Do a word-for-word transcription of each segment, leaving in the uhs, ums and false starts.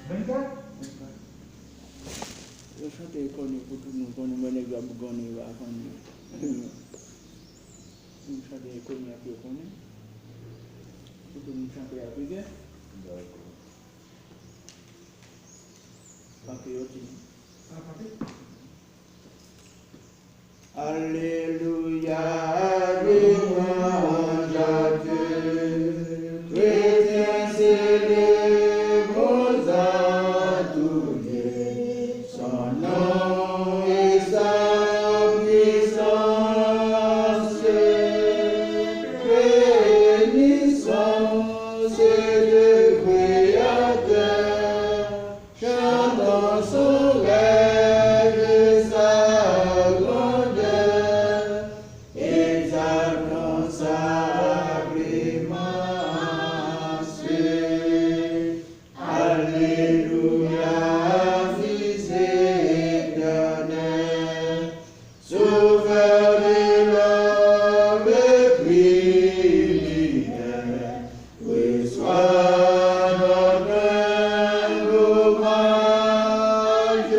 Vennkat? Yo chante kòne pou tout moun konnen, mwen nèg la bougonnen yo a konnen. Moun chante kòne ap yo konnen. Pou tout moun chante a peze. Dakò. Kanpe yo di. Kanpe. Alelouya, louanj a Dye. Kretyen selebre Bondye, son non e sa pwisans. Benison se Dye Kreyatè, chantan son rèy e sa grandè, egzaltan sa primans. Alelouya, vize Etènèl, Sovè de lòm e kriminèl, resevwa nòt enb omaj,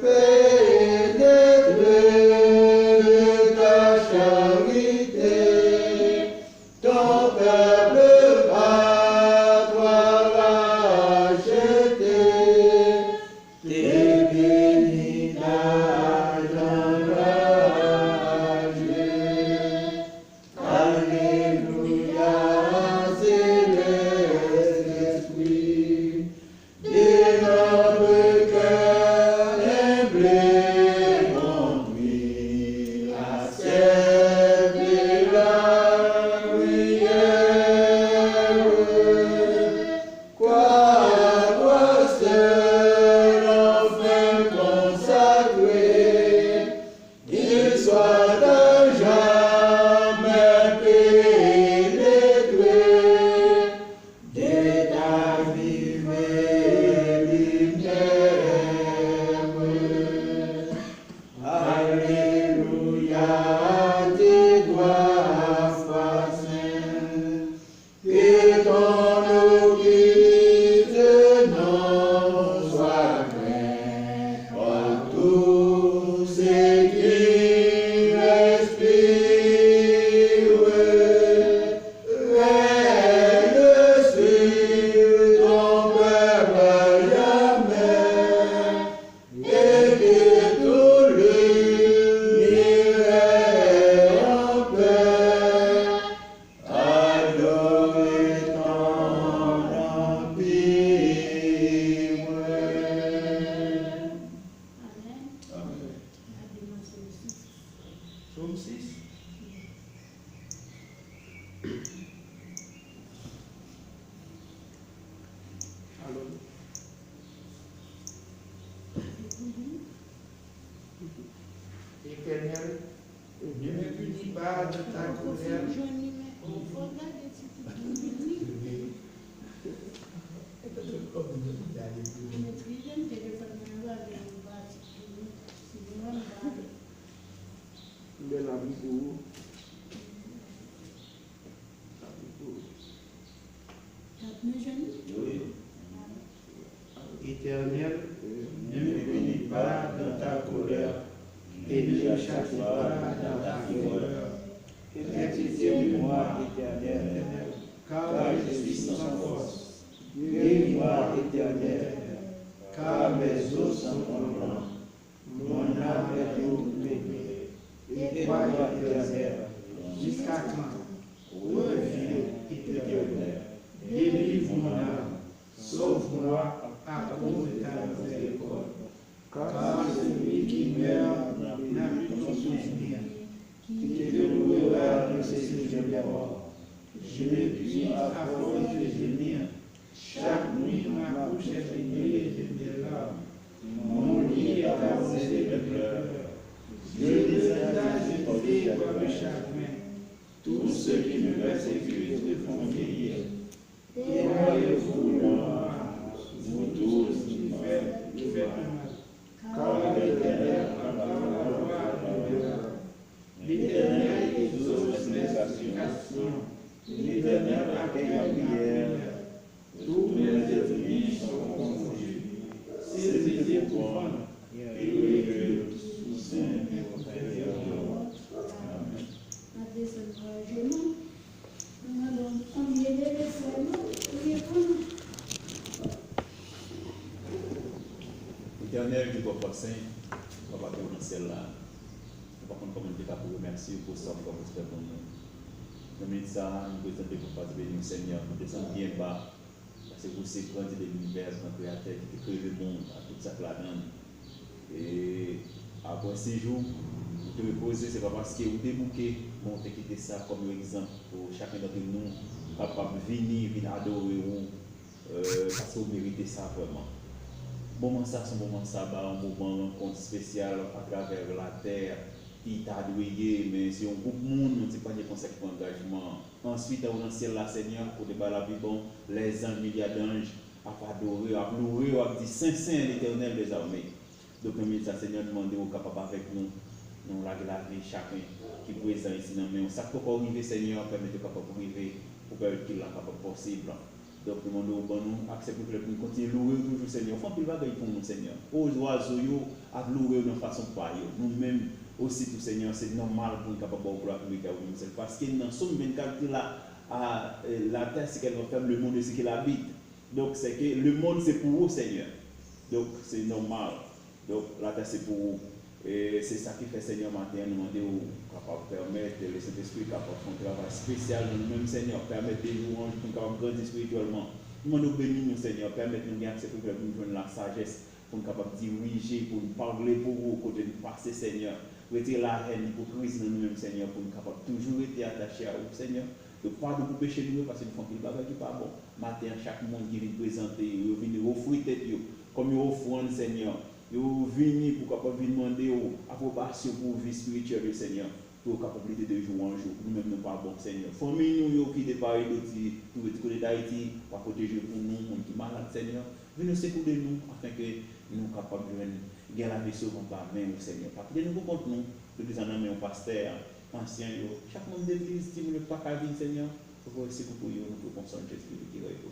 penetre de ta charite, ton pèp pa twa rachete. Te beni lajan raje. Alelouya, selès lespri, de noble kè enble kontri, aksepte la priyè. Kwa a twa sèl anfen konsakre, il soit à jamais pénétré de ta vive lumière. Alelouya, tes doigts froissants, que ton eau qui te non soit plein, oh, tout ce qui respire, règne sur ton peuple à jamais, et que tout l'univers en paix adore ton empire. Amen. Amen. Psaume six. Alò. Éternel, ne me punis pas dans ta colère. Bèl abri pou ou. Abri pou ou. Wi. Éternel, ne me punis pas dans ta colère, et ne me châtie pas dans ta fureur. Aie pitié de moi, Éternel, car je suis sans force. Guéris-moi, Éternel, car mes os sont tremblants. Mon âme est troublée. Et toi, Éternel, jusqu'à quand? Reviens, Éternel, délivre mon âme. Sauve-moi à cause de ta miséricorde. Car celui qui meurt n'a plus ton souvenir. Qui te louera de ses yeux d'abord. Je me tue à force de gémir. Chaque nuit, ma couche est baignie de mes larmes. Mon lit est arrosé de pleurs. Yeux de visage faible par le chagrin. Tous ceux qui me persécutent me font vieillir. Éloignez-vous de moi, vous tous qui faites, qui faites le mal. Car l'Éternel entend la voix de mes larmes. L'Éternel exauce mes supplications. L'Éternel accueille la prière de tous les ennemis sont confondus. Saisis tes couronnes et recule sous tes ailes. Amen. N ap desann nou ajenou. Nou mande w konbyen de mesye nou, priye pou nou. Etènèl Dye Papa Sen, Papa ki nan syèl la, nou pa konn kòman nou te ka pou remèsye w pou sa w fè pou nou. Nan minit sa a, nou prezante pou fas beni w, Senyè. Nou desann byen ba, paske ou se gran Dye de linivè, gran kreyatè ki te kreye lemonn ak tout sa k ladan l. E apre sejou, ou te repoze, se pa paske ou te bouke, men ou te kite sa kòm yon egzanp pou chak yonn nan nou kapab vini, vin adore w, euh, paske ou merite sa vrèman. Moman sa se yon moman saba, yon moman rankont espesyal atravè latè ki ta dwe ye, men se yon gwoup moun, yon ti panye konsa ki pran angajman. Answit, anwo nan syèl la, Senyè, kote bay la pi bon, lèzanj, milya danj ap adore w, ap loure w, ap di, Sen, Sen, Letènèl dèzame. Donk, nan minit sa, Senyè, nou mande w kapab avèk nou, nou lage lavi chaken ki prezan isi nan men w. Sa k poko rive, Senyè, pèmèt yo kapab rive, pou pèmèt ke l la kapab posib. Donk, nou mande w ban nou aksè privilèj pou nou kontinye loure w toujou, Senyè. Ou fè anpil bagay pou nou, Senyè. O, zwazo yo ap loure w nan fason pa yo. Nou menm osi tou, Senyè, se nòmal pou nou kapab ba w glwa pou mérite a ou menm sèl. Paske nan Sòm vennkat, li la, à, euh, la terre, ce qu'elle renferme, le monde, ce qu'il habite. Donk, se ke lemonn se pou ou, Senyè. Donk, se nòmal. Donk, latè se pou ou. E se sa ki fè, Senyè, maten an, nou mande w kapab pèmèt Lesentespri kapab fè yon travay espesyal nan nou menm, Senyè. Pèmèt de jou an jou pou nou kapab grandi espirityèlman. Nou mande w beni nou, Senyè. Pèmèt nou gen aksè pou nou jwenn lasajès, pou nou kapab dirije, pou nou pale pou ou kote nou pase, Senyè. Retire lahèn, ipokrizi nan nou menm, Senyè, pou nou kapab toujou rete atache a ou, Senyè. Donk, padon pou peche nou yo, paske nou fè anpil bagay ki pa bon. Maten an, chak moun ki vin prezante yo, yo vin ofri tèt yo kòm yon ofrann, Senyè. Yo vini pou kapab vin mande w apwobasyon pou vi espirityèl yo, Senyè. Pou yo kapab lite de jou an jou. Nou menm, nou pa bon, Senyè. Fanmi nou yo ki de pa e dòt, ki twouve ti kote Dayiti, w a pwoteje pou nou, moun ki malad, Senyè. Vin nan sekou de nou, afenke nou kapab jwenn gen lavi sove anba men ou, Senyè. Pa kite nou pou kont nou, legliz la nan men w, pastè a, ansyen yo, chak manm legliz, timoun yo ki pa ka vin, Senyè, voye sekou pou yo, nou priye w nan non Jezi ki vivan e ki rèy pou